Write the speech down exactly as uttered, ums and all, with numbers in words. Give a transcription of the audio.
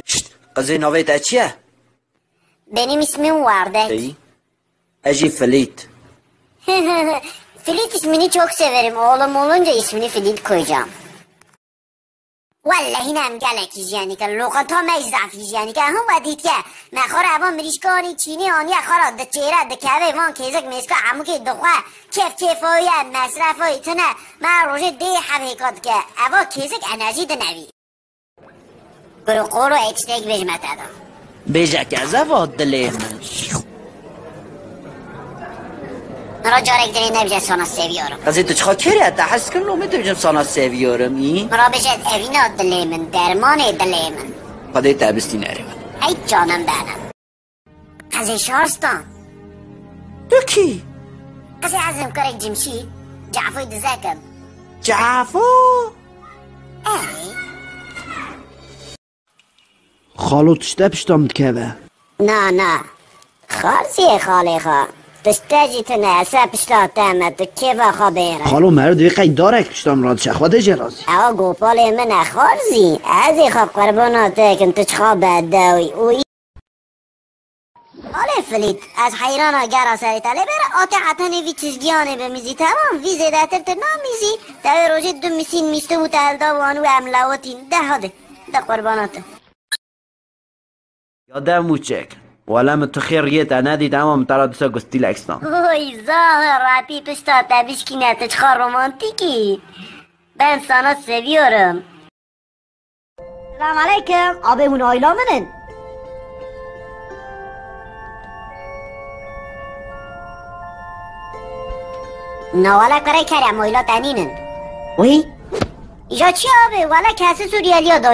Şşt, qizê navê te çi ye? Benim ismim Wardek. Ey, ez jî Filît. Filît ismini çok severim. Oğlum olunca ismini Filît koyacağım. Wellehî ne em gelekî jiyanî ke, loqata me jî zafî jiyanî ke. Hûn we dîtiye, me xwe re evan mirîşkanî çînî aniye xwe re diçêre, dikeve van kêzik mêzka hemûkê dixwe, kêf kêfoyî ye, mesrefoyî tune, me rojê dê hev hêka dike. Eva kêzik enerjî dinevî. Kuro kuro ê tiştek bêjime te de. Bêje ke ez eva dilê min. Mira carek dilê nebije sana seviyorum. Qizê tu çiqa kêr e, te hez kir lomê tu bijim sana seviyorum, î? Mira bêje evîna dilê min, dermanê dilê min. Xwedê te bistî nerê min. Ey canım benim. Qizê Şarstan. Tu kî? Qizê ez im kurek Cimşî, Cafoy dizekim. Cafo? Ey. Xalo tişte pişta min dikeve. Na, na. Xarziyê xalê xwe. Tişte jî tune, ese pişta te me, tu kêfa xwe bêre. Xalo, meriv divê qey darek pişta min re diçe, Xwedê jê razî. Ewa gopalê min e, Xarzî. Ez ê xwe qurbana te kim, tu çiqa bedewî. Û Alê Filît, ez heyrana gera serê te lê bêre, ate hetenê vî çizgiyanê bimizî, temam, vî zêdetir tu namizî, te wê rojê du misîn mîstibû te hilda wan û em lawatîn. De hadi, de qurbana te. Ya dev mûçek, wele min tu xêr riyê te nedît, ema min te ra dîsa gustîlek stan. Oy, zahir, Rabî pişta te bişkîne, tu çiqa romantîk î. Ben sana seviyorum. Selam aleyküm. Abi, hûn aîla min in? Na wele kurê kerem, aîla te nînin. Wî? Îja çi abi? Wele kesî Suriyeliya da